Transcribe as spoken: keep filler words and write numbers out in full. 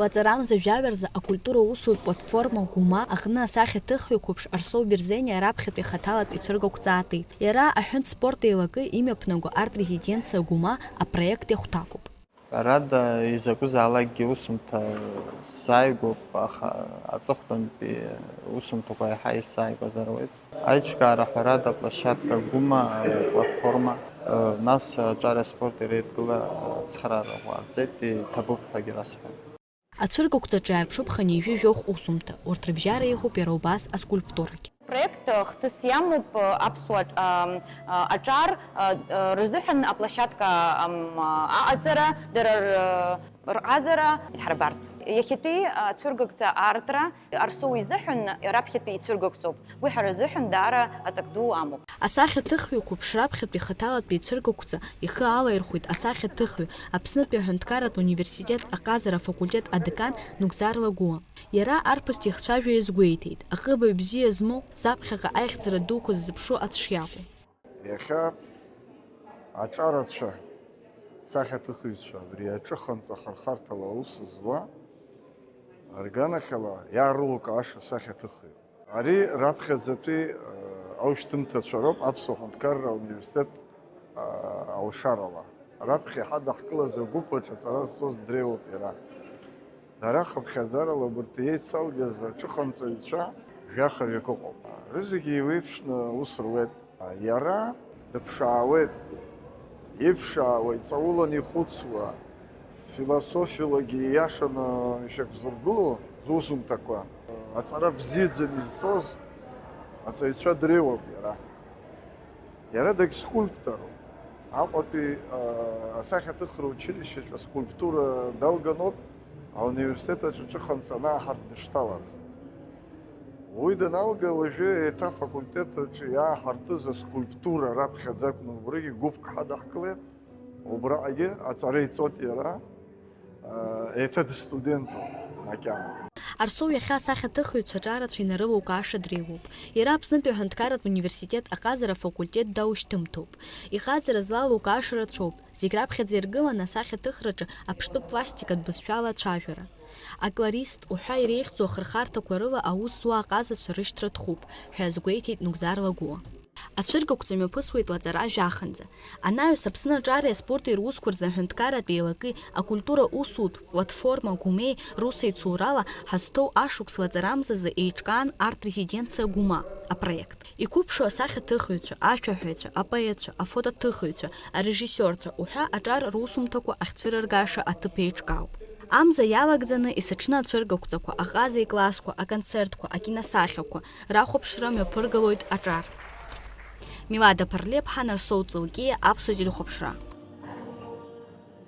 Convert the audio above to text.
Лаҵарамза жәаҩа рзы акультура усутә платформа Гәыма аҟны асахьаҭыхҩы қәыԥш Арсоу Берзениа раԥхьатәи хаҭалатә ицәыргақәҵа аатит. Иара аҳәынҭ спорт еилакы имҩаԥнаго арт-резиденциа Гәыма апроект иахәҭакуп. Ҳәарада, изакәызаалакгьы усумҭа сзааигәоуп, аха аҵыхәтәантәи усумҭақәа еиҳа исзааигәазар ауеит. Аиҿкаара, ҳәарада, аплощадка Гәыма, аплатформа, нас аҿар аспорт иреидгыла ацхыраара ҟарҵеит, иҭабуп ҳәагьы расҳәоит. Ацәыргақәҵаҿы иаарԥшуп хынҩажәи жәохә усумҭа, урҭ рыбжьара иҟоуп иара убас аскульптурагь. Проект, э, хҭыс иамоуп, э, аԥсуа, э, э, аҿар, э, э, рзыҳәан аплощадка, ам, э, аҟаҵара, дара р-, рҟазара ҳарбарц. Иахьатәи ацәыргақәҵа аартра Арсоу изыҳәан раԥхьатәи ицәыргақәҵоуп. Уи ҳара рзыҳәан даара аҵак ду амоуп. Асахьаҭыхҩы қәыԥш раԥхьатәи хаҭалатәи ацәыргақәҵа ихы алаирхәеит асахьаҭыхҩы, Аԥснытәи аҳәынҭқарратә университет аҟазара афакультет адекан Нугзар Лагәуа. Иара арԥыс дихцәажәо иазгәеиҭеит, аҟыбаҩ бзиа змоу, заԥхьаҟа аихьӡара дуқәа ззыԥшу аӡә шиакәу. Иахьа аҿарацәа, сахьаҭыхыҩцәа, абри аҿыханҵа ахырхарҭала аус зуа, рганахьала иаарылукааша асахьаҭыхҩы. Ари раԥхьаӡатәи, э, аушьҭымҭацәа роуп Аԥсуа ҳәынҭқарра ауниверситет, э, алшарала. Раԥхьа иҳадаҳкылаз агәыԥ аҿы аҵара зҵоз дреиуоуп иара. Дара хыԥхьаӡарала абарҭ еицалгаз аҿыханҵаҩцәа жәаха-жәак ыҟоуп. Рызегьы еиуеиԥшны аус руеит. Иара дыԥшаауеит, иԥшаауа, иҵауланы ихәыцуа, философиалагьы ииашаны ишьақәзыргыло зусумҭақәа, аҵара бзиаӡаны изҵоз аҵаҩцәа дреиуоуп иара. Иара дагьскульпторуп. Аҟәатәи, а, асахьаҭыхра училищеҿы аскульптура далганоуп, ауниверситет аҿы аҿыханҵа анааҳарт дышҭалаз. Уи даналга, уажәы еиҭа афакультет аҿы иааҳартыз аскульптура раԥхьаӡа акәны, убригьы гәыԥк ҳадаҳкылеит, убраҟагьы аҵара иҵоит иара, еиҭа дыстудентуп макьана. Арсоу иахьа асахьаҭыхыҩцәа аҿарацәа инарылукааша дреиуоуп. Иара Аԥснытәи аҳәынҭқарратә университет аҟазара афакультет даушьҭымҭоуп. Иҟазара злалукааша рацәоуп. Зегь раԥхьаӡа иргыланы асахьаҭыхраҿы аԥштәы пластикатә бызшәала ацәажәара. Аколорист уҳәа иреиӷьӡоу ахырхарҭақәа рыла аус зуа аҟазацәа рышьҭра ҭхуп, ҳәа азгәеиҭеит Нугзар Лагәуа. Ацәыргақәҵа мҩаԥысуеит лаҵара жәаханӡа. Анаҩс Аԥсны аҿареи аспорти русқәа рзы аҳәынҭқарратә еилаки акультура усутә платформа Гәымеи русеицурала ҳазҭоу ашықәс лаҵарамзазы еиҿкаан арт-резиденциа Гәыма апроект. Иқәыԥшу асахьаҭыхыҩцәа, ашәаҳәаҩцәа, апоетцәа, афотоҭыхыҩцәа, арежиссиорцәа уҳәа аҿар русумҭақәа ахьцәырыргаша аҭыԥ еиҿкаауп. Амза иалагӡаны есыҽны ацәыргақәҵақәа, аҟаза иклассқәа, аконцертқәа, акиносахьақәа рахәаԥшра мҩаԥыргалоит аҿар. Милада Ԥарлеиԥҳа, Нарсоу Ҵлкиа, Аԥсуа телехәаԥшра.